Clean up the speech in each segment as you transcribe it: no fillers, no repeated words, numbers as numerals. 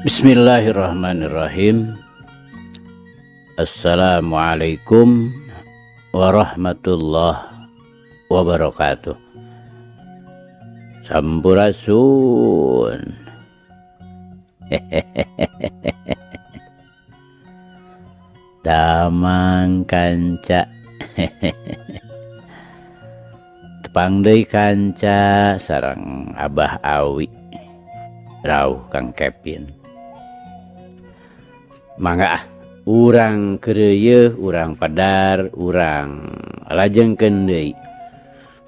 Bismillahirrahmanirrahim. Assalamualaikum warahmatullahi wabarakatuh. Sampurasun. Damang kanca. Tepang deui kanca sareng Abah Awi. Rauh Kang Kevin. Mangga ah, urang keureuyeun, urang padar, urang lajengkeun deui.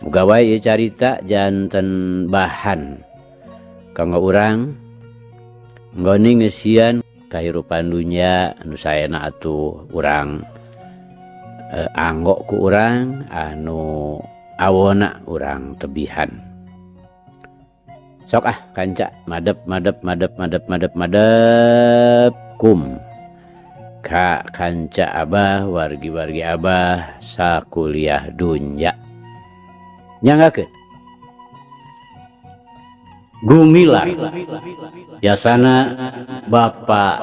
Muga wae ieu carita janten bahan kanggo urang nggoni ngeusian kahirupan dunya anu saena atuh urang anggo ku urang anu awona urang tebihan. Sok ah kanca madep madep madep madep madep madep kum ka kanca abah wargi-wargi abah sakuliah dunya. Nyanggakeun Gumilar Yasana Bapak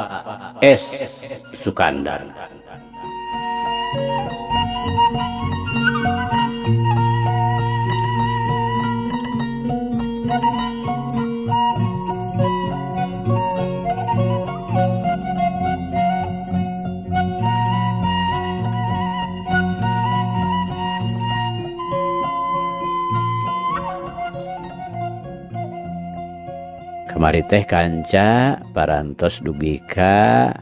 S Sukandar. Kamari teh kanca parantos dugi ka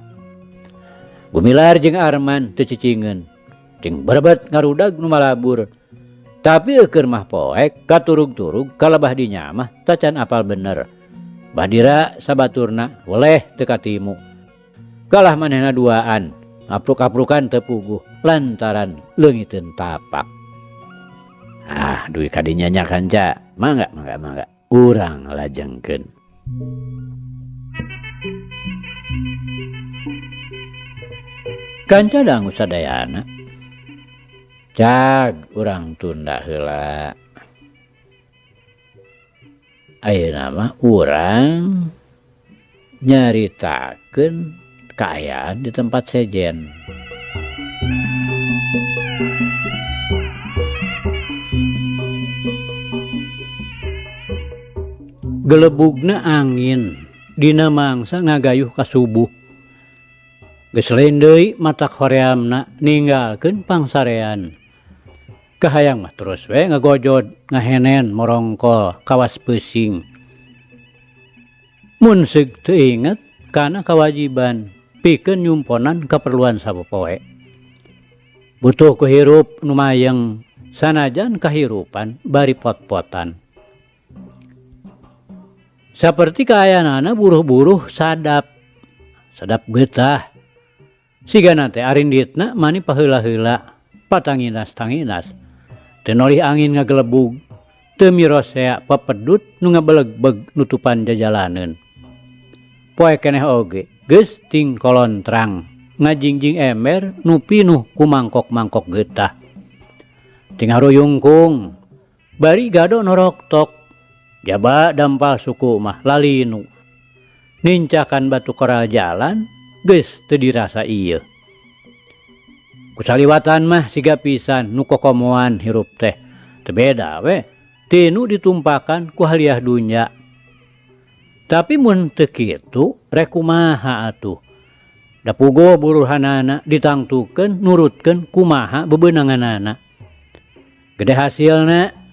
Gumilar jeung Arman teu cicingeun jeung berebet ngarudag nu malabur. Tapi eukeun mah poek katurug-turug kalebah dinya mah tacan apal bener. Badira sabaturna weleh teu katimu. Kalah manehna duaan, apruk-aprukan teu puguh lantaran leungiteun tapak. Ah, dugi ka dinya nya kanca. Mangga mangga mangga urang lajengkeun. Kanca dangu sadayana. Cag urang tunda heula. Ayeuna mah urang nyaritakeun kaayaan di tempat sejen. Gelebugna angin dina mangsa ngagayuh ka subuh. Geus lain deui matak horeamna ninggalkeun pangsarean. Kahayang mah terus we ngagojod ngahenen morongkol kawas peusing. Mun seug teu inget kana kawajiban pikeun nyumponan kaperluan sapopoe. Butuh ku hirup nu mayeng sanajan kahirupan bari pot-potan. Saperti kaayaanana buruh-buruh sadap, sadap getah. Sigana teh arinditna mani paheula-heula, patanginas-tanginas. Teu nolih angin ngagelebug, teu mirosea pepedut nu ngabelegbeg nutupan jajalaneun. Poe keneh oge geus ting kolontrang, ngajingjing ember nu pinuh ku mangkok-mangkok getah. Ting haruyungkung, bari gado noroktok. Jaba dampal suku mah lalinu. Nincakan batu koral jalan geus teu dirasa ieu. Kusaliwatan mah siga pisan nu kokomoan hirup teh. Teu beda we tinu ditumpakan ku haliah dunya. Tapi mun teu kitu rek kumaha atuh. Da puguh buruhanana ditangtukeun nurutkeun kumaha bebeunanganana. Gede hasilna,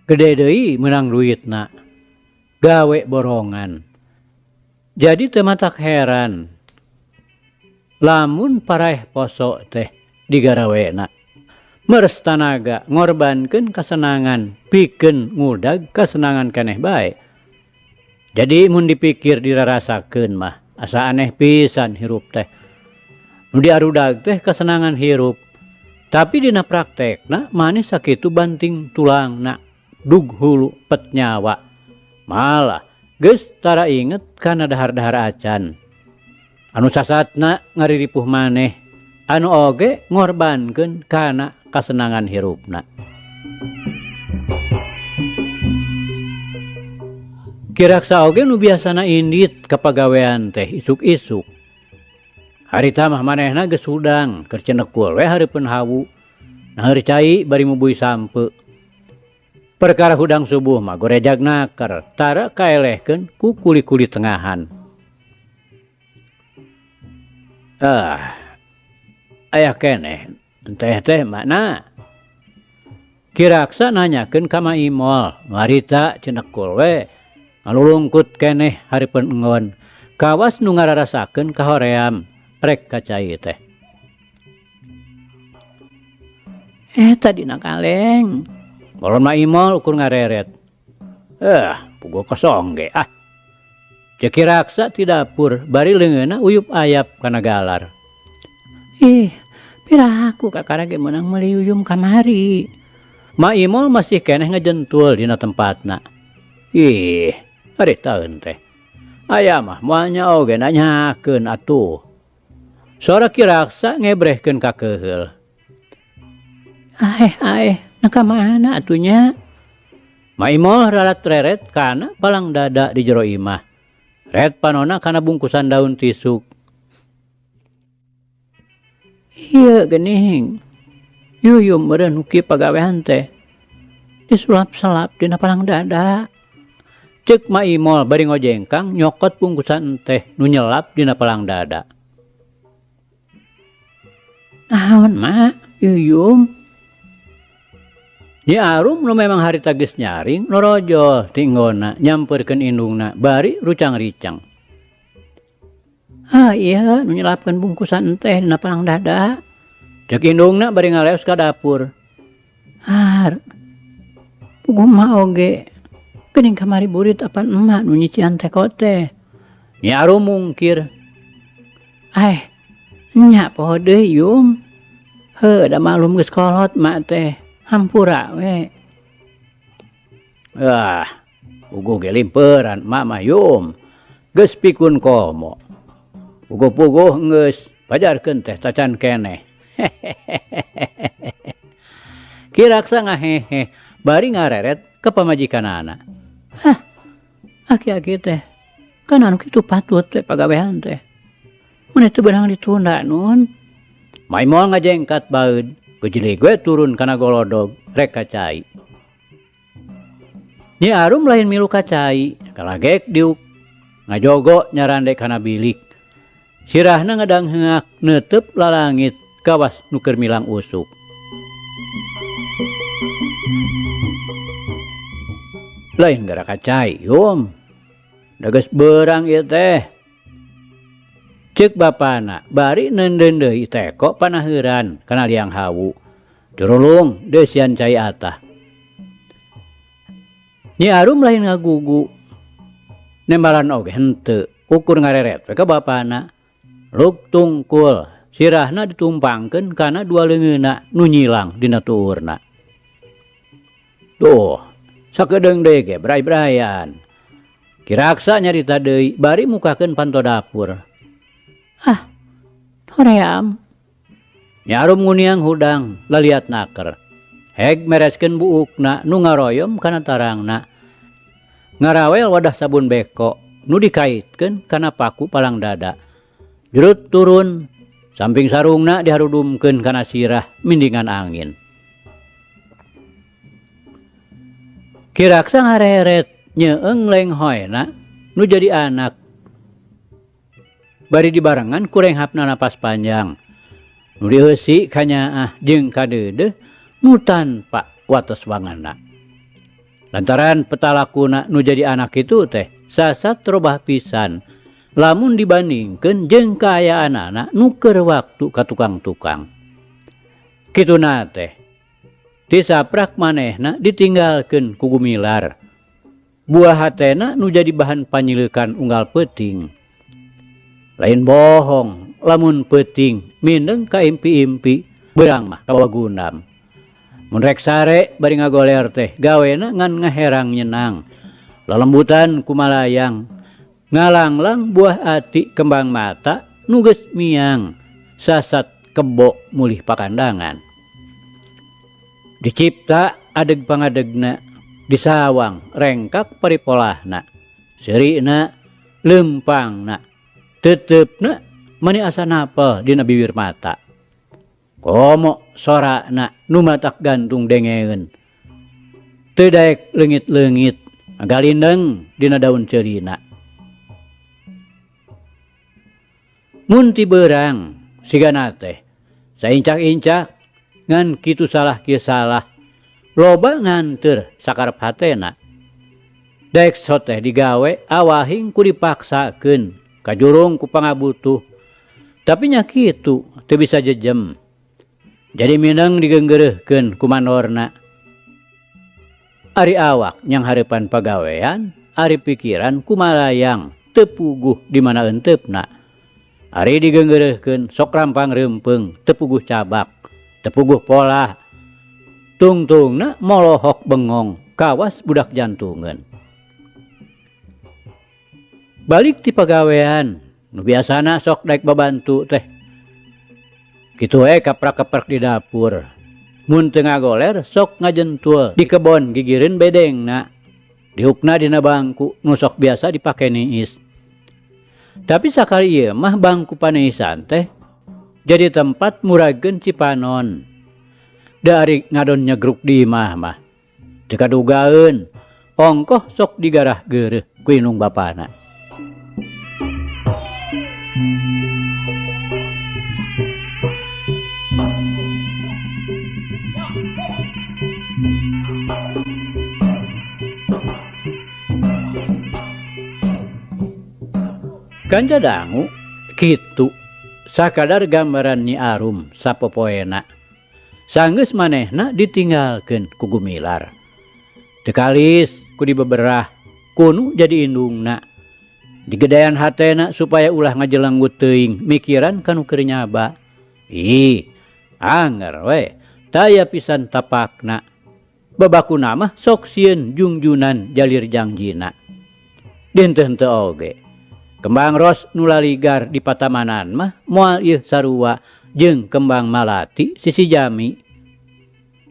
gede deui meunang duitna, gawe borongan. Jadi teu matak heran lamun paraeh poso teh digarawena. Meres tanaga ngorbankeun kasenangan pikeun ngudag kasenangan keneh bae. Jadi mun dipikir dirarasakeun mah asa aneh pisan hirup teh. Nu diarudag teh kasenangan hirup, tapi dina praktekna manis sakitu banting tulangna. Dug hulu pet nyawa. Malah geus tara inget kana dahar-dahar acan. Anu sasatna ngariripuh maneh, anu oge ngorbankeun kana kasenangan hirupna. Ki Raksa oge nu biasana indit ka pagawean teh isuk-isuk. Harita mah manehna geus hudang keur cenekul we hareupeun hawu, naheur cai bari mubuy sampeu. Perkara hudang subuh mah gorejag naker tara kaelehkeun ku kuli-kuli tengahan. Ah, aya keneh enteh teh makna. Ki Raksa nanyakeun ka Ma Imol, nu harita cenekul we ngalulungkut keneh hareupeun enggon kawas nu ngararasakeun kahoream rek ka cai teh. Eta dina kaleng. Bolon Ma Imol ukur ngareret. Eh, puguh kosong ge ah. Ceuk Ki Raksa ti dapur bari leungeunna uyup ayap kana galar. Ih, piraku kakara ge meunang meuli yuyum kamari. Ma Imol masih keneh ngajentul dina tempatna. Ih, haritaeun teh. Aya mah moal nya oge nanyakeun atuh. Sora Ki Raksa ngebrehkeun kakeheul. Aeh aeh, nah ka mana atuh nya? Ma Imol rarat reret kana palang dada di jero imah. Ret panona kana bungkusan daun tisuk. Ieu geuning, yuyum meureun nu kieu pagawean teh. Disulap-selap dina palang dada. Ceuk Ma Imol bari ngojengkang nyokot bungkusan enteh nu nyelap dina palang dada. Naon Ma, yuyum? Nyi Arum nu memang harita geus nyaring norojol ti enggonna nyampeurkeun indungna bari rucang-ricang. Ah ieu nu nyelapkeun bungkusan enteh dina palang dada. Ceuk indungna bari ngaleos ka dapur. Har, puguh emak oge, geuning kamari burit apan emak nu nyician teko teh. Nyi Arum mungkir. Aeh, nya poho deui yum. Heuh da maklum geus kolot mak teh. Hampura we. Ah, puguh ge limperan emak mah yum. Geus pikun komo. Puguh-puguh geus pajarkeun teh tacan keneh. Ki Raksa ngahehe bari ngareret ka pamajikanana. Hah, aki-aki teh kan anu kitu patut we pagawean teh. Mun teu beunang ditunda nun. Maimol ngajengkat baeud. Gejelig we turun kana golodog rek ka cai. Nyi Arum lain milu ka cai, kalagek diuk ngajogo nyarande kana bilik. Sirahna ngadangheak neuteup lalangit kawas nu keur milang usuk. Lain gara ka cai, yum. Da geus beurang ieu teh. Ceuk bapana bari neundeun deui teko panaheuran kana liang hawu. Curulung deusian cai atah. Nyi Arum lain ngagugu. Nembalan oge henteu, ukur ngareret we ka bapana. Luk tungkul, sirahna ditumpangkeun kana dua leungeunna nu nyilang dina tuurna. Duh, sakedeung deui ge bray-brayan. Ki Raksa nyarita deui bari mukakeun panto dapur. Ah, hoream. Nyi Arum nguniang hudang laliat naker. Heg mereskeun buukna nu ngaroyom kana tarangna. Ngarawel wadah sabun beko nu dikaitkeun kana paku palang dada. Jurut turun, samping sarungna diharudumkeun kana sirah mindingan angin. Ki Raksa ngareret nyeeng lenghoyna nu jadi anak. Bari dibarengan ku renghapna napas panjang. Nu diheusi kanyaah jeung kadeudeuh nu tanpa wates wanganna. Lantaran petalakuna nu jadi anak kitu teh sasat robah pisan lamun dibandingkeun jeung kaayaanana nu keur waktu ka tukang-tukang. Kituna teh tisaprak manehna ditinggalkeun ku Gumilar. Buah hatena nu jadi bahan panyileukan unggal peuting. Lain bohong lamun peuting mindeng ka impi-impi beurang mah kabawa gundam. Mun rek sare bari ngagoler teh gawena ngan ngaherang nyenang. Lalembutan kumalayang ngalanglang buah ati kembang mata nu geus miang sasat kebo mulih pakandangan. Dicipta adeg pangadegna disawang rengkak paripolahna. Seurina, leumpangna, teuteupna mani asa napel dina biwir mata. Komo sorana nu matak gantung dengeun. Teu daek leungit-leungit ngagalindeng dina daun ceulina. Mun ti beurang sigana teh saincak-incak ngan kitu salah kieu salah loba nganteur sakarep hatena. Daek soteh digawe awahing ku dipaksakeun kajurung ku pangabutuh. Tapi nya kitu teu bisa jejem. Jadi mineng digeunggeureuhkeun ku mandorna. Ari awak nyang hareupan pagawean, ari pikiran kumalayang teu puguh di mana eunteup-na. Ari digeunggeureuhkeun sok rampang reumpeung teu puguh cabak, teu puguh polah. Tungtungna molohok bengong kawas budak jantungeun. Balik ti pagawean nu biasana sok daek babantu teh. Kitu we kaprak-keprek di dapur. Mun teu ngagoler sok ngajentul di kebon gigireun bedengna. Diukna dina bangku nu sok biasa dipake niis. Tapi sakali ieu mah bangku paniisan teh jadi tempat muragkeun cipanon. Da ari ngadon nyegruk di imah mah teu kadugaeun ongkoh sok digarah geureuh ku indung bapana. Kanca dangu kitu sakadar gambaran Nyi Arum sapopoena. Sanggeus manehna ditinggalkeun ku Gumilar. Teu kalis ku dibeberah kunu jadi indungna. Digedean hatena supaya ulah ngajelenggut teuing mikiran ka nu keur nyaba. Ih, anger we taya pisan tapakna. Babakuna mah sok sieun jungjunan jalir jangjina. Dinteu henteu oge. Kembang ros nu laligar di patamanan mah moal ieu sarua jeung kembang malati sisi jami.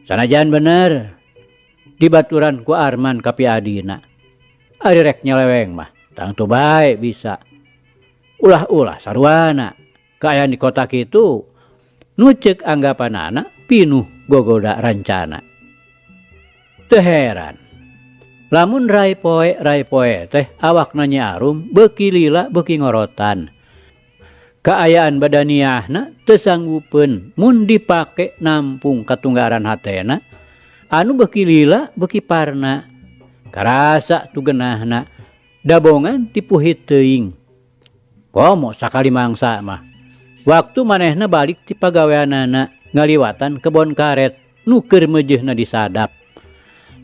Sanajan bener dibaturan ku Arman ka piadina. Ari rek nyeleweng mah tangtu bae bisa. Ulah-ulah saruana kaayaan di kota kitu nu ceuk anggapanana pinuh gogoda rancana. Teu heran lamun rai poe rai poe teh awakna Nyi Arum beuki lila beuki ngorotan. Kaayaan badaniahna teu sanggupeun mun dipake nampung katunggaran hatena anu beuki lila beuki parna. Karasa tugenahna dabongan tipuhit teuing. Komo sakali mangsa mah. Waktu manehna balik ti pagaweanana ngaliwatan kebon karet nu keur meujeuhna disadap.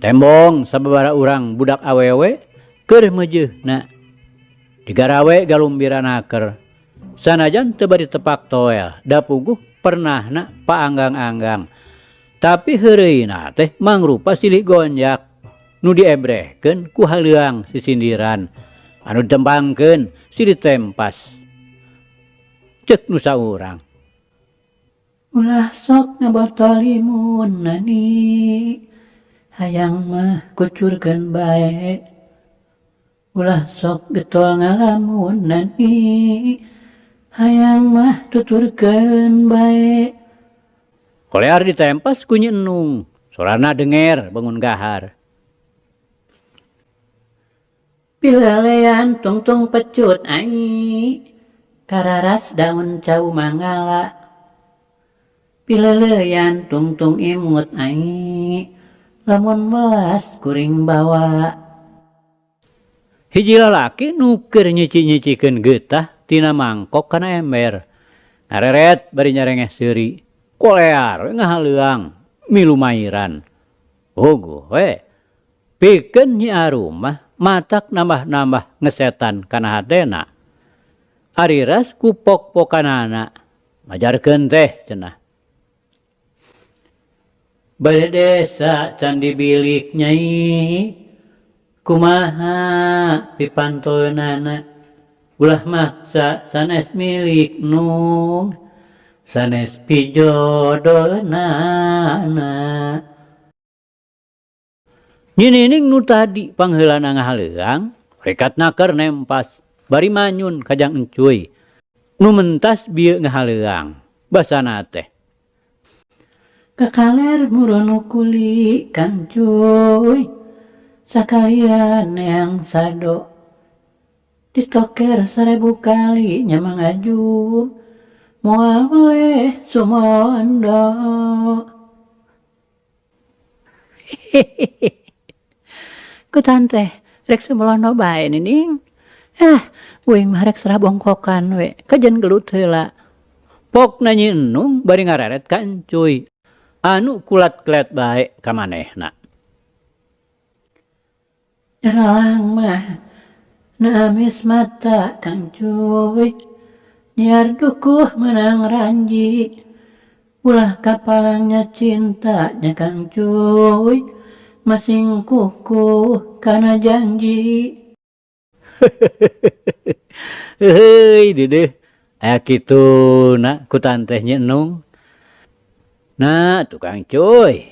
Tembong sababara urang budak awewe keur meujeuhna. Digarawe galumbiran haker. Sanajan teu bari tepak toel, da puguh pernahna paanggang-anggang. Tapi heureuyna teh mangrupa silih gonjak nu diebrehkeun ku haleuang sisindiran anu ditembangkeun silih tempas. Ceuk nu saurang. Ulah sok ngabotol limun nani, hayang mah kucurkeun bae. Ulah sok getol ngalamun nani, hayang mah tuturkeun bae. Kolear ditempas ku Nyi Enung, sorana denger bangun gahar. Pilelean tungtung pecut ai, kararas daun cau mangala. Pilelean tungtung imut ai, lamun melas kuring bawa. Hiji lalaki nu keur nyici-nyicikeun geutah tina mangkok kana ember. Ngareret bari nyarengeh seuri. Kolear we ngahaleuang milu mairan. Puguh we. Pikeun Nyi Arum mah matak nambah-nambah ngesetan kana hatena. Ari ras ku pok-pokanana. Majarkeun teh cenah. Bale desa can dibilik nyai, kumaha pipantoeunana, ulah maksa sanes milik nung, sanes pijodoeunana. Nyi Nining nu tadi pangheulana ngahaleuang, Rikat naker nempas bari manyun kajang encuy nu mentas bieu ngahaleuang basana teh. Kakaler murunu kuli Kang Cuy sakalian neang sado ditoker sarebu kali nya Mang Ajum moal weleh sumolondo. Hihihi kutan teh rek sumolondo bae nining. Ah uing mah rek serah bongkokan we kajen gelut heula. Pokna Nyi Enung bari ngareret ka Encuy anu kulat-kelet bae ka manehna. Nyaralang mah naamis mata Kang Cuy nyiar dukuh menang ranji. Ulah kapalangnya cinta nya Kang Cuy masing kukuh kana janji. Heuheuy deudeuh aya kituna ku tanteh Nyi Enung. Nah tukang Cuy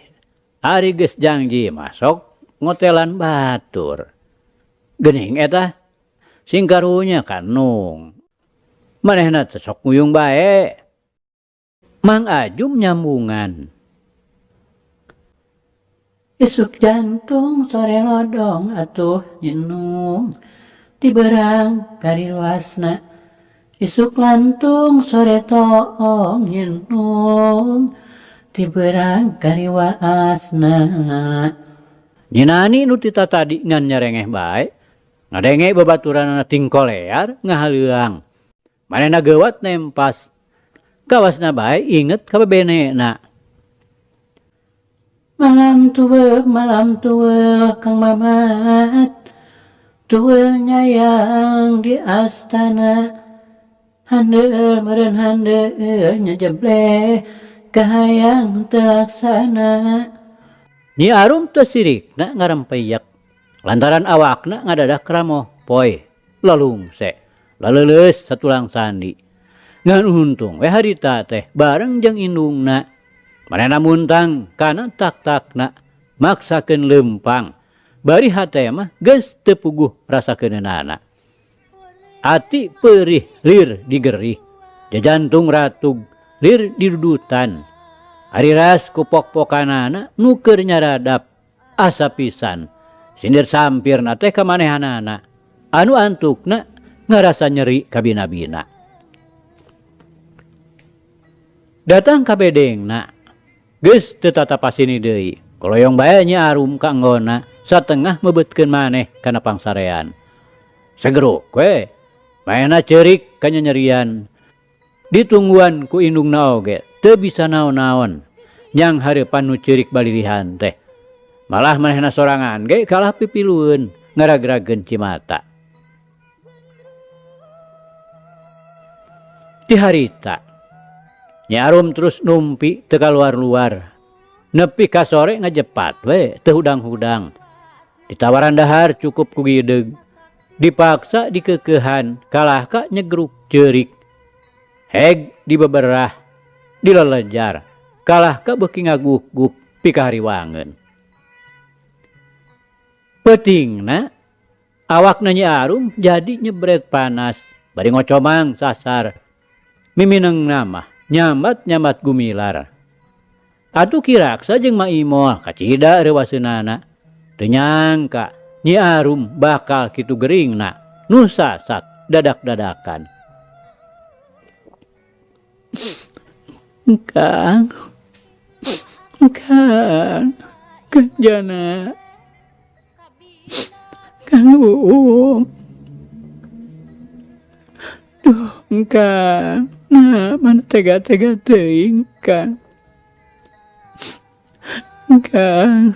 ari geus jangji mah sok ngotelan batur. Geuning eta sing karunya ka Enung. Manehna teh sok nguyung bae. Mang Ajum nyambungan. Isuk jantung sore lodong atuh nyinung ti berang kariwasna. Isuk lantung sore toong nyinung ti berang kariwaasna. Nyi Nani nu ti tatadi ngan nyarengeh bae, ngadenge babaturanana tingkolear ngahaleuang. Manehna geuwat nempas. Kawasna bae inget ka bebenena. Malam tuweul malam tuweul Kang Mamat, tuweul nyayang di astana. Handeueul meureun handeueul nyajebleh kahayang teu laksana. Nyi Arum teu sirikna ngarempeyek lantaran awakna ngadadak ramoh poe lalungse laleuleus satulang sandi. Ngan untung we harita teh bareng jeung indungna. Manehna muntang kana tak-takna maksakeun leumpang. Bari hate mah geus teu puguh rasa keuneunana. Ati peurih lir digerih, jajantung ratug lir didudutan. Ari ras ku pok-pokanana nu keur nyaradap asa pisan. Sindir sampirna teh ka manehanana anu antukna ngarasa nyeri kabina-bina. Datang ka bedengna, geus teu tatapasini deui. Koloyong bae Nyi Arum ka enggona satengah mebeutkeun maneh kana pangsarean. Segeruk we, manehna ceurik kanyanyerian. Ditungguan ku indungna oge teu bisa naon-naon nyang hareupan nu ceurik balilihan teh. Malah manehna sorangan ge kalah pipilueun ngaragrageun cimata. Ti harita, Nyi Arum terus numpi teu kaluar-luar. Nepi ka sore ngajepat we teu hudang-hudang. Ditawaran dahar cukup ku gideug. Dipaksa dikeukehan kalah ka nyegruk ceurik. Heg dibeberah, dilelejar, kalah ka beuki ngaguk-guk pikahariwangeun. Peutingna, awakna Nyi Arum jadi nyebret panas, bari ngocomang sasar. Miminengna mah nyambat-nyambat gumilar. Atuh Ki Raksa jeung Ma Imol kacida reuwaseunana. Teu nyangka Nyi Arum bakal kitu geringna, nu sasat dadak-dadakan. Kang, Kang, Kang Jana, Kang Uum. Duh, Kang, nah mana tega-tega teuing, Kang. Kang,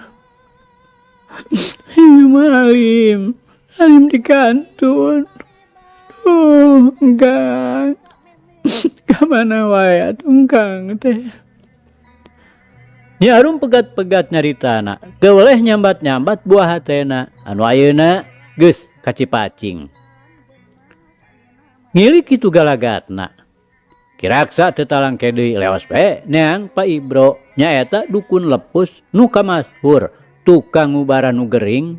ieu mah alim, alim dikantun. Duh, Kang, ka mana wae atuh Kang teh. Nyi Arum pegat-pegat nyaritana, teu weleh nyambat-nyambat buah hatena anu ayeuna geus kacipacing. Ngilik kitu galagatna. Ki Raksa teu talangke deui leos bae neang Pa Ibro nyaeta dukun lepus nu kamashur tukang ngubaran nu gering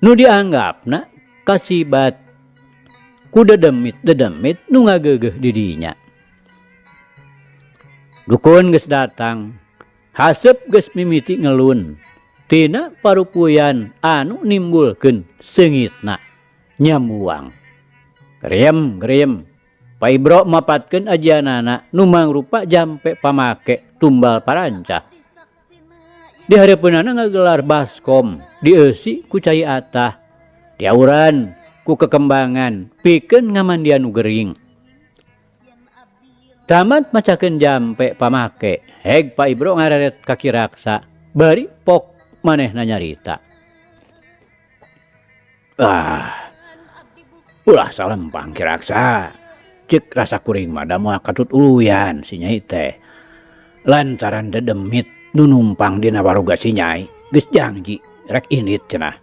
nu dianggapna kasibat ku dedemit-dedemit nu ngageugeuh di dinya. Dukun geus datang, haseup geus mimiti ngelun tina parupuyan anu nimbulkeun seungitna nyambuang. Geriem geriem Pak Ibro mapatkeun ajianana nu mangrupa jampe pamake tumbal parancah. Di hareupeunana ngagelar baskom dieusi ku cai atah, diauran ku kekembangan pikeun ngamandian nu gering. Tamat macakeun jampe pamake, heg Pak Ibro ngareret ka Ki Raksa, bari pok manehna nyarita. Ah, ulah salempang Ki Raksa. Cek rasa kuring mah da moal katut uluyan si Nyai teh. Lantaran dedemit nu numpang dina waruga si Nyai geus jangji rek indit cenah.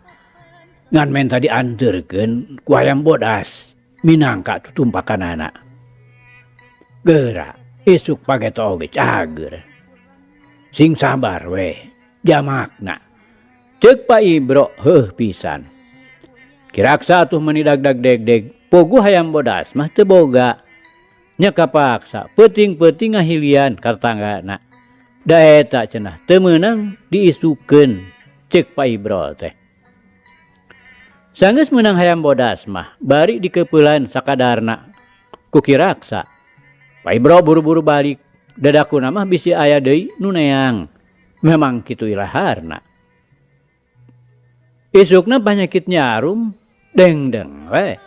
Ngan menta dianteurkeun ku hayam bodas minangka tutumpakanana. Geura isuk pageto oge cager. Sing sabar weh jamakna. Ceuk Pak Ibro heuh pisan. Ki Raksa atuh meuni dagdag degdeg puguh hayam bodas mah teu boga. Nya kapaksa peuting-peuting ngahilian ka tatanggana. Da eta cenah teu meunang diisukeun ceuk Pak Ibro teh. Sanggeus meunang hayam bodas mah bari dikeupelan sakadarna ku Ki Raksa. Pak Ibro buru-buru balik, dadakuna mah bisi aya deui nu neang. Memang kitu ilaharna. Isukna panyakit nyarum dengdeng we.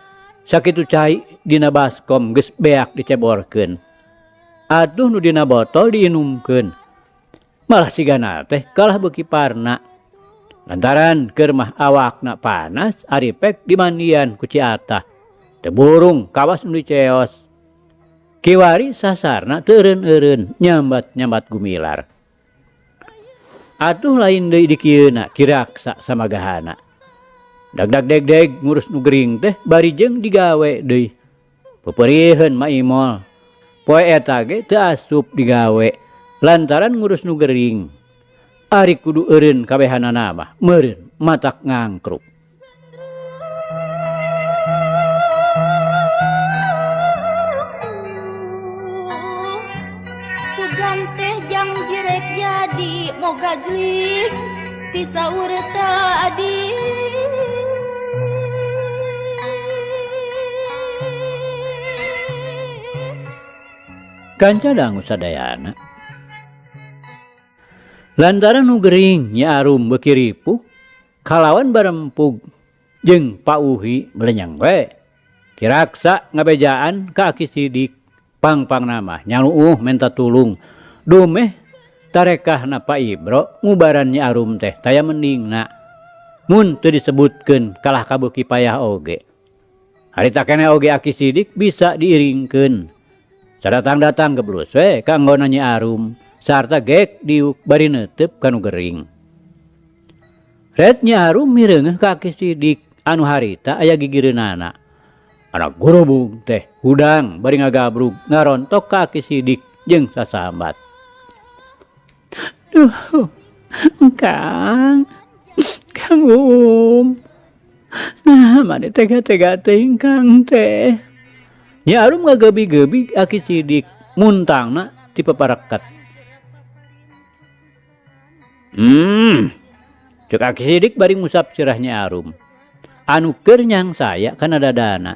Sakitu cai dina baskom geus beak diceborkeun. Atuh nu dina botol diinumkeun. Malah sigana teh kalah beuki parna. Lantaran keur mah awakna panas ari pek dimandian ku Ci Atah. Teu burung kawas nu diceos. Kiwari sasarna teu eureun-eureun nyambat-nyambat gumilar. Atuh lain deui dikieuna Ki Raksa samagahana. Dagdag degdeg ngurus nu gering teh bari jeung digawe deui. Peupeuriheun Ma Imol. Poe eta ge teu asup digawe lantaran ngurus nu gering. Ari kudu eureun kabehanana mah meureun matak ngangkruk. Sugan teh jang jirek jadi moga juih ti saur tadi. Kanca dangu sadayana. Lantaran nu gering Nyi Arum beuki ripuh kalawan barempug jeung pauhi belenyang we. Ki Raksa ngabejaan ka Aki Sidik pangpangna mah nyaluuh menta tulung. Dumeh tarekahna Pak Ibro ngubaran Nyi Arum teh taya mendingna. Mun teu disebutkeun kalah kabeuki payah oge. Harita keneh oge Aki Sidik bisa diiringkeun. Sadatang-datang geblus we kanggona Nyi Arum sarta gek diuk bari neuteub ka nu gering. Ret Nyi Arum mireungeuh ka Aki Sidik anu harita aya gigireunana. Anak gurubug teh hudang bari ngagabrug ngarontok ka Aki Sidik jeung sasambat. Duh, Kang, Kang Uum. Nah, mani tega-tega teuing Kang teh. Nyi Arum ngagebi-gebi Aki Sidik muntangna ti papareket. Ceuk Aki Sidik bari ngusap sirah Nyi Arum. Anu keur nyangsaya kana dadana.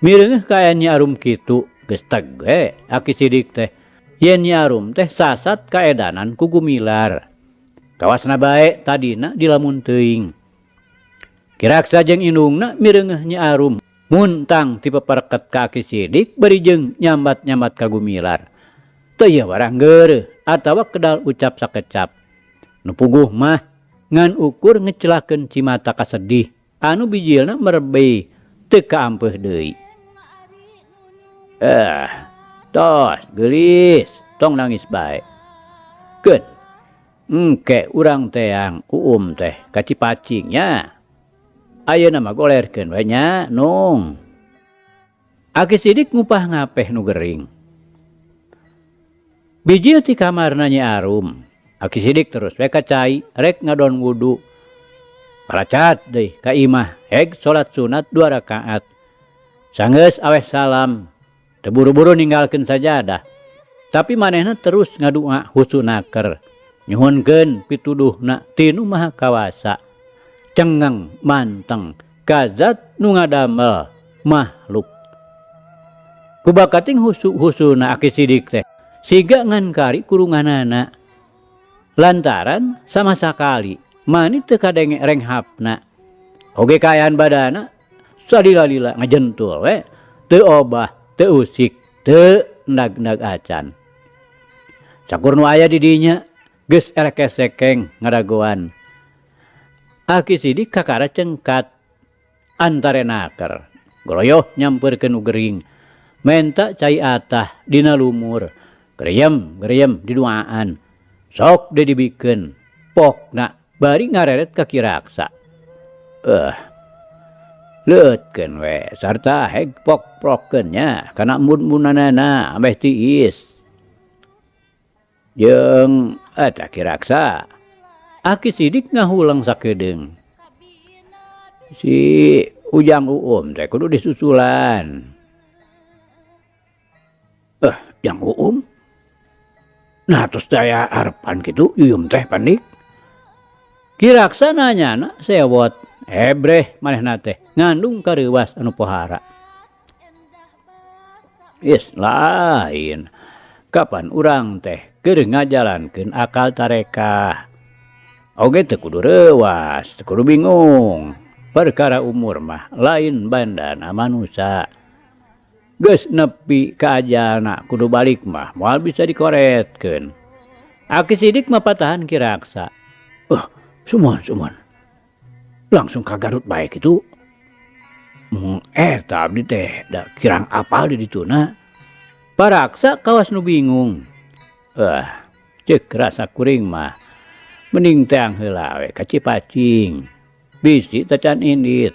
Mireungeuh kaayaan Nyi Arum kitu geus teg we Aki Sidik teh. Yen Nyi Arum teh sasat kaedanan ku gumilar. Kawasna bae tadina dilamun teuing. Ki Raksa jeung indungna mireungeuh Nyi Arum muntang ti papareket ka Aki Sidik bari jeung nyambat-nyambat ka gumilar. Teu ieu warang geureuh atawa kedal ucap sakecap. Nu puguh mah ngan ukur ngecelakeun cimata kasedih anu bijilna merebey teu kaampeuh deui. Tos geulis tong nangis bae. Keun engke urang teang uum teh ka Cipacing nya. Ayeuna mah golerkeun we nya nung. Aki Sidik ngupah ngapeh nu gering. Bijil ti kamarna Nyi Arum. Aki Sidik terus we ka cai rek ngadon wudu. Paracat deui ka imah heg salat sunat 2 rakaat. Sanggeus aweh salam, teu buru-buru ninggalkeun sajadah. Tapi manehna terus ngadua husu naker, nyuhunkeun pituduhna ti Nu Maha Kawasa. Cengeng manteng ka zat nu ngadamel makhluk. Kubakating husu-husuna Aki Sidik teh siga ngan kari kurunganana. Lantaran sama sakali mani teu kadenge renghapna. Oge kaayaan badana salila-lila ngajentul we, teu obah, teu usik, teu ndag-ndag acan. Sakur nu aya di dinya geus erek kesekeng ngadagoan. Aki Sidik kakara cengkat antare naker, goloyoh nyampeurkeun nu gering, menta cai atah dina lumur, gereyem-gereyem diduaan, sok deui dibikeun, pokna bari ngareret ka Ki Raksa. Leueutkeun we sarta heg pok-prokeun nya kana embun-embunanana ambeh tiis. Jeung eta Ki Raksa, Aki Sidik ngahuleng sakedeung. Si Ujang Uum teh kudu disusulan. Jang Uum? Nah, terus daya harapan gitu, Yuyum teh panik. Ki Raksa nanyana sewot, ebreh manehna teh ngandung kareuwas anu pohara. Is lain, kapan urang teh keur ngajalankeun akal tarekah. Oge teu kudu reuwas, teu kudu bingung. Perkara umur mah lain bandana manusa. Geus nepi ka ajalna kudu balik mah moal bisa dikoretkeun. Aki Sidik mah patahan Ki Raksa. Sumuhun, sumuhun. Langsung ka Garut bae kitu. Mung eta abdi teh da kirang apal di dituna. Paraksa kawas nu bingung. Ceuk rasa kuring mah mending teang heula we ka Cipacing. Bisi tacan indit.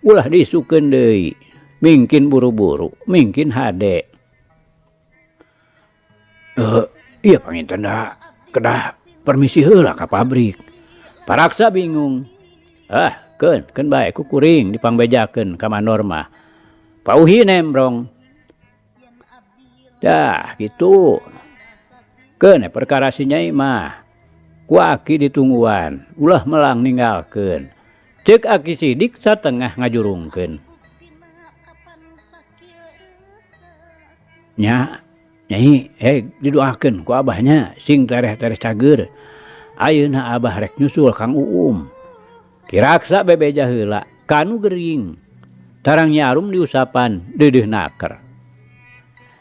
Ulah diisukeun deui. Mingkin buru-buru, mingkin hade. Iya panginten da kedah permisi heula ka pabrik. Paraksa bingung. Keun, keun bae ku kuring dipangbejakeun ka mandor mah. Pauhi nembrong. Dah gitu. Keun perkara si Nyai mah. Ku aki ditungguan, ulah melang ninggalkeun. Ceuk Aki Sidik satengah ngajurungkeun. Nya, Nyai, didoakeun ku abahnya sing tereh-tereh cager. Ayeuna abah rek nyusul Kang Uum. Ki Raksa bebeja heula kanu gering. Tarang Nyi Arum diusapan deudeuh naker.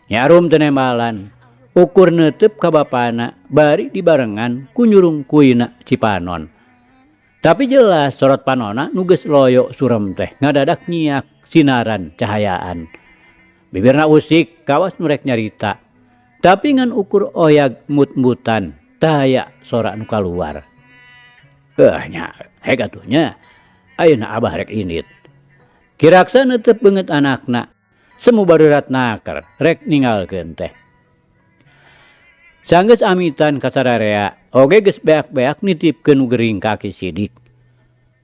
Nyi Arum teu nembalan, ukur neuteup ka bapana bari dibarengan ku nyurung kuina Cipanon. Tapi jelas sorot panona nu geus loyo surem teh ngadadak nyiak sinaran cahayaan. Bibirna usik kawas nu rek nyarita. Tapi ngan ukur oyag mut-mutan taya sora nu kaluar. Nya, heg atuh nya. Ayeuna abah rek indit. Ki Raksa neuteup beungeut anakna. Semu barurat naker rek ninggalkeun teh. Sanggeus amitan ka sararea, oge geus beak-beak nitipkeun nu gering ka Aki Sidik.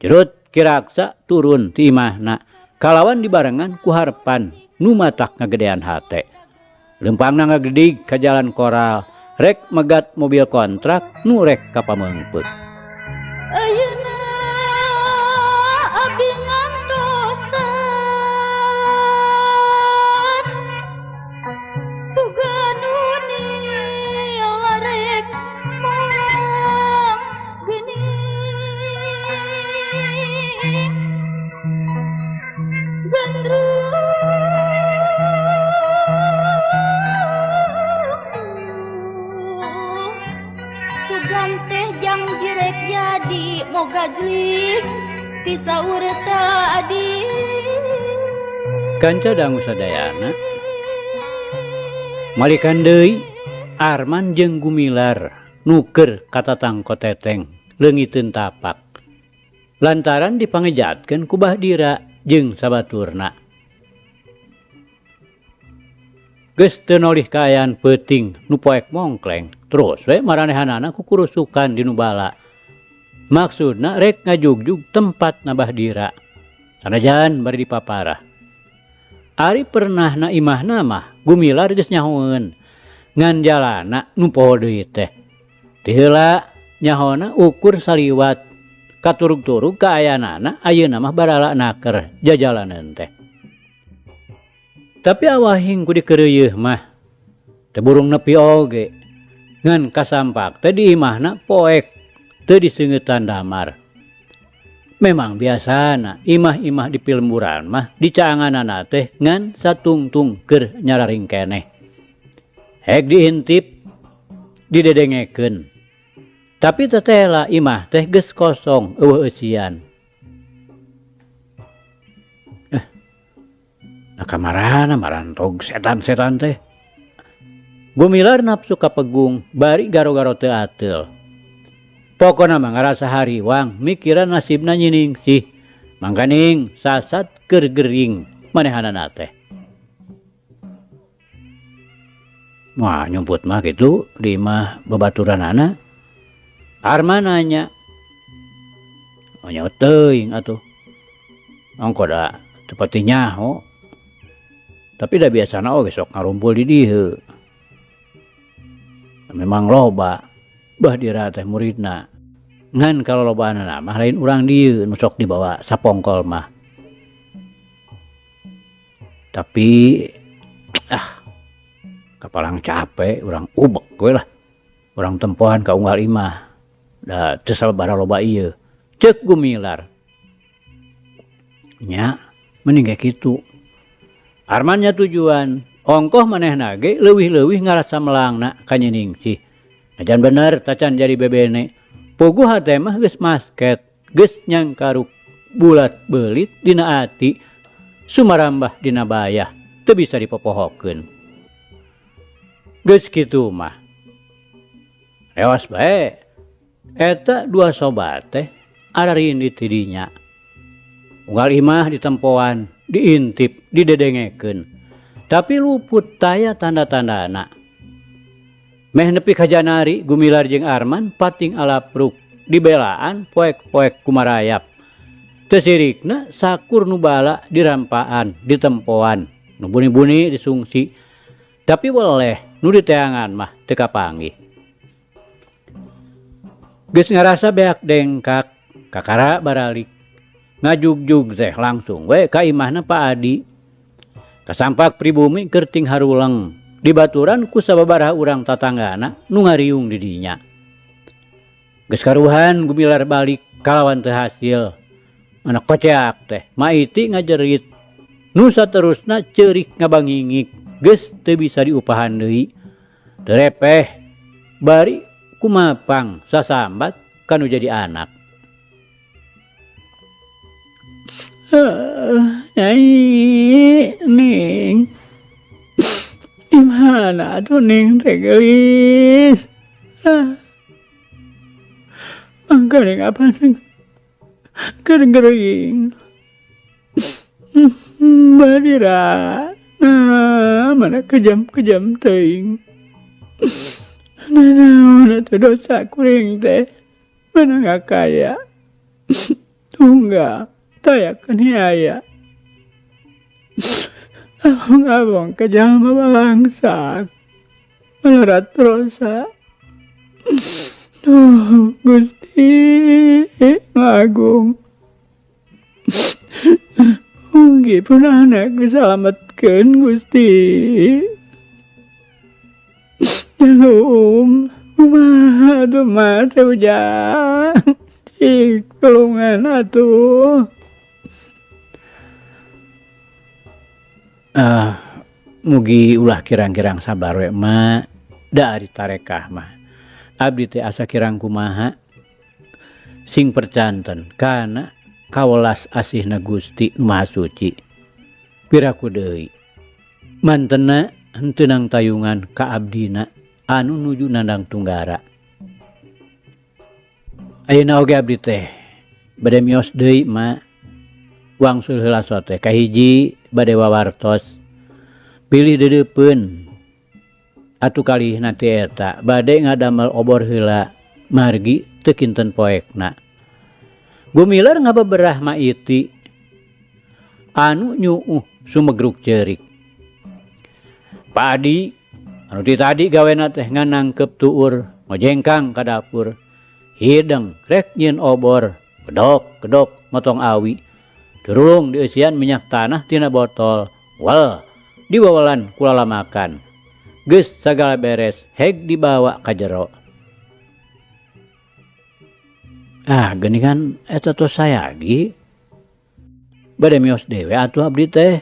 Jerut Ki Raksa turun ti imahna kalawan dibarengan ku harepan nu matak ngagedean hate. Leumpangna ngagedig ka jalan koral, rek megat mobil kontrak nu rek ka Pameungpeuk. Ayeuna abdi ngantosan, sugan rek molang geuning. Gandrung sugan teh jang jirek jadi moga juik ti saur tadi. Kanca dangu sadayana malikan deui Arman jeung Gumilar nuker katatangko teteng leungiteun tapak lantaran dipangejatkeun ku Bahdira jeung sabaturna. Geus teu nolih kaayaan peuting nu poek mongkleng terus we maranehanana kukurusukan di nu bala. Maksudna rek ngajugjug tempat Nabah Dira. Sanajan bari dipaparah. Ari pernahna imahna mah Gumilar geus nyahoeun. Ngan jalana nu poho deui teh. Ti heula nyahona ukur saliwat. Katurug-turug kaayaanana ayeuna mah barala naker jajalaneun teh. Tapi awahing ku dikeureuyeeh mah teu burung nepi oge. Ngan kasampak teh di imahna poek teu diseungeutan damar. Memang biasana imah-imah di pilemburan mah dicaanganana teh ngan satungtung keur nyararing keneh. Hek diintip didedengekeun. Tapi tetela imah teh geus kosong eueuh eusian. Nah kamarana marantog setan-setan teh. Gumilar nafsu kapegung bari garo-garo teu ateul. Pokona mah ngarasa hariwang mikiran nasibna nyiningsih. Mangkaning sasat keur gering manehanana teh. Wah nyumput mah kitu di imah babaturanana. Arman nanya. Oh nya teuing atuh. Ongko da teu pati nyaho. Tapi da biasana oge sok ngarumpul di dieu. Memang loba bah dira teh muridna. Ngan kalolobaanana mah lain urang dieu nu sok dibawa sapongkol mah. Tapi kapalang capek urang ubek we lah. Urang tempohan ka unggal imah. Da teu sababaraha loba ieu. Ceuk Gumilar. Nya mending ge kitu. Arman nya tujuan ongkoh manehna ge leuwih-leuwih ngarasa melangna ka Nyiningsih. Najan bener tacan jadi bebene. Puguh hate mah geus masket, geus nyangkaruk bulat beulit dina ati, sumarambah dina bayah, teu bisa dipopohokeun. Geus kitu mah. Lewas bae. Eta dua sobat teh ararindit ti dinya. Unggal imah ditempoan, diintip, didedengekeun. Tapi luput taya tanda-tandana. Meh nepi ka Janari Gumilar jeung Arman pating alapruk dibelaan poek-poek kumarayap. Teu sirikna sakur nu bala dirampaan, ditempoan, nu buni-buni disungsi. Tapi weleh nu diteangan mah teu kapanggih. Geus ngarasa beak dengkak, kakara baralik. Ngajugjug teh langsung we ka imahna Pak Adi. Kasampak pribumi keur ting haruleng, dibaturan ku sababaraha urang tatanggana nu ngariung di dinya. Geus karuhan Gumilar balik kalawan teu hasil. Mana koceak teh, maiti ngajerit. Nu saterusna ceurik ngabangingik, geus teu bisa diupahan deui. Teu repeh, bari kumapang sasambat kanu jadi anak. Nyai, Ning. Di mana atuh Ning teh geulis? Mangkaning apa Ning? Keur gering. Badira. Nah, mana kejam-kejam teuing. Nah, naon atuh dosa kuring teh? Mana ngakaya? Tunggal taya kaniaya. Abang-abang ka jalma balangsak. Malorat rosa. Duh, Gusti Agung. Mugi pun anak disalametkeun Gusti. Jalum, kumaha atuh mah teh ujang. Cik tulungan atuh. Mugi ulah kirang-kirang sabar we ma. Da ari tarekah mah. Abdi teh asa kirang kumaha. Sing percanten kana kawelas asihna Gusti Nu Maha Suci. Piraku deui. Mantena henteu nang tayungan ka abdina anu nuju nandang tunggara. Ayeuna oge abdi teh bade mios deui ma. Wangsul heula teh kahiji bade wawartos. Pilih deudeupeun atuh kalihna ti eta bade ngadamel obor heula margi teu kinten poekna. Gumilar ngabeberah Maiti anu nyuuh sumegruk ceurik. Pak Adi anu ti tadi gawena teh nganangkep tuur ngojengkang ka dapur. Hideng rek nyieun obor, gedok gedok motong awi. Curulung dieusian minyak tanah tina botol. Wel diwawelan ku lalamakan. Geus sagala beres heg dibawa ka jero. Ah geuningan eta tos sayagi. Bade mios deui we atuh abdi teh.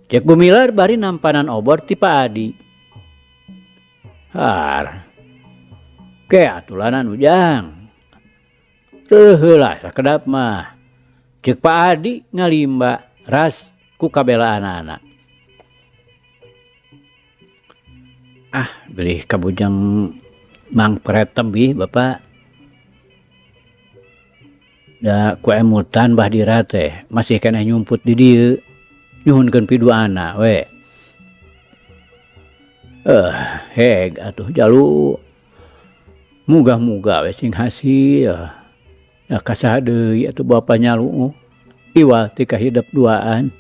Cek Gumilar bari nampanan obor ti Pak Adi. Har. Ke atulanan Ujang. Reuh heula sakedap mah. Cek Pak Adi ngalimba ras ku kabelaanana. Ah bilih kabujang mangpret tebih Bapak. Da ku emutan Bah Dira teh masih keneh nyumput di dieu nyuhunkeun piduana we. Eh heg atuh jalu muga-muga we sing hasil. Da kasaha deui atuh bapa nyaluuh iwal ti kahidep duaan.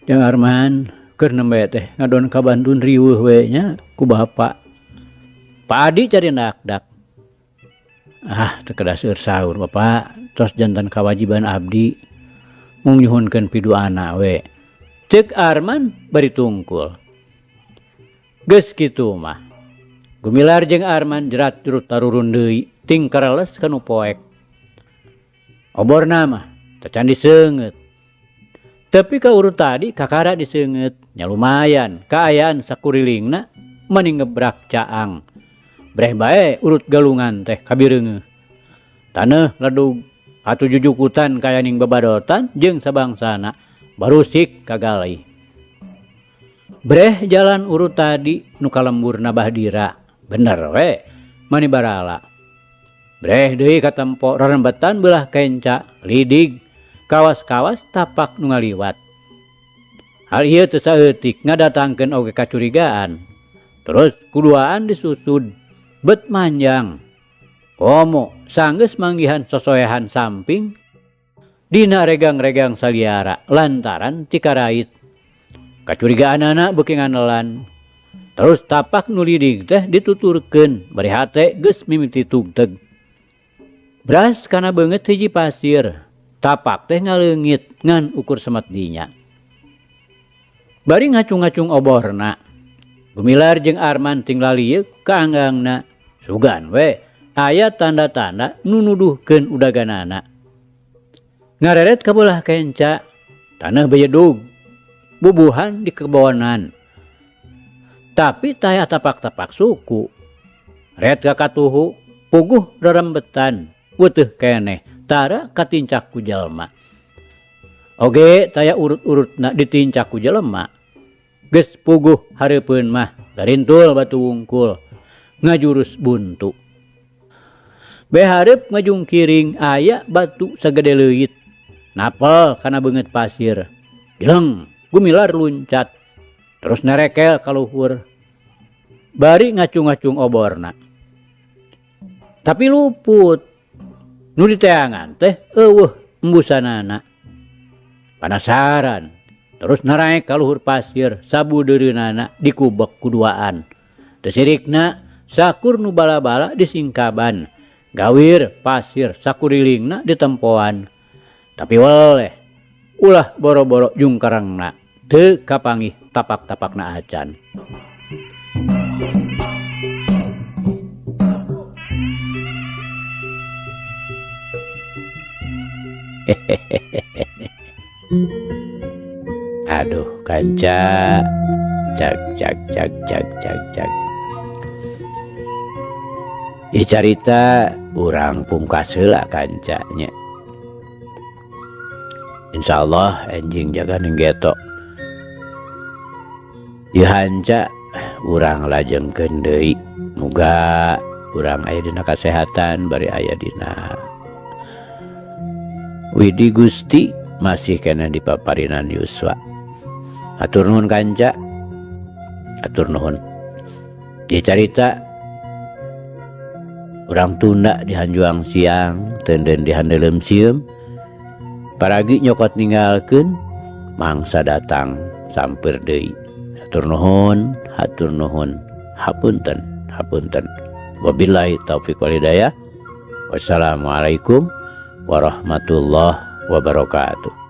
Jang Arman keur nembe teh ngadon kabantun riweuh we nya ku bapa. Pak Adi cari dakdak. Ah teu kedah seueur saur bapa tos jantan kawajiban abdi mung nyuhunkeun piduana we. Ceuk Arman bari tungkul. Geus kitu mah. Gumilar jeung Arman jerat jurut tarurun deui ting kareles ka nu poek. Oborna mah tacan diseungeut. Tapi ka urut tadi kakara diseungeut nya lumayan kaayaan sakurilingna mani ngebrak caang. Breh bae urut galungan teh kabireungeuh. Taneuh ledug atuh jujukutan kayaning babadotan jeung sabangsana barusik kagalih. Breh jalan urut tadi nu kalemburna Bah Dira bener we mani barala. Breh deui katempo rerembetan beulah kenca lidig kawas-kawas tapak nu ngaliwat. Hal ieu teu saeutik ngadatangkeun oge kacurigaan. Terus kuduaan disusud bet manjang. Komo sanggeus manggihan sosoehan samping dina regang-regang saliara lantaran cikarait. Kacurigaanana beuki nganelan. Terus tapak nu lidig teh dituturkeun bari hate geus mimiti tugteg. Bras kana beungeut hiji pasir, tapak teh ngaleungit ngan ukur semet dinya. Bari ngacung-ngacung oborna. Gumilar jeung Arman ting lalieuk ka anggangna. Sugan we aya tanda-tanda nu nuduhkeun udaganana. Ngareret ka beulah kenca, taneuh bejedug, bubuhan di kebonan. Tapi taya tapak-tapak suku. Ret ka katuhu, puguh rerembetan, weteuh keneh, tara katincak ku jelema. Oge taya urut-urutna ditincak ku jelema. Geus puguh hareupeun mah garintul batu wungkul ngajurus buntu. Be hareup ngajungkiring aya batu sagede leuit. Napel kana beungeut pasir. Jeleng gumilar luncat. Terus nerekel ka luhur. Bari ngacung-ngacung oborna. Tapi luput. Nu diteangan teh eueuh embusanana. Panasaran. Terus naraek ka luhur pasir sabudeureunana dikubek kuduaan. Teu sirikna sakur nu bala-bala disingkaban. Gawir pasir sakurilingna ditempoan. Tapi weleh ulah boro-boro jungkarangna teu kapanggih tapak-tapakna acan. Aduh kanca cak cak cak cak cak cak. Ieu carita urang pungkas heula kancanya. Insyaallah enjing jaga ning getok. Ieu hanca urang lajengkeun deui. Muga urang aya dina kasehatan bari aya dina Widi Gusti masih keneh di paparinan Yuswa. Hatur nuhun kanca. Hatur nuhun. Ieu carita Urang tunda di hanjuang siang, tenden di handeuleum sieum. Paragi nyokot ninggalkeun, mangsa datang samper deui. Hatur nuhun, hatur nuhun, hapunten, hapunten. Wabillahi taufiq wal hidayah. Wassalamualaikum warahmatullahi wabarakatuh.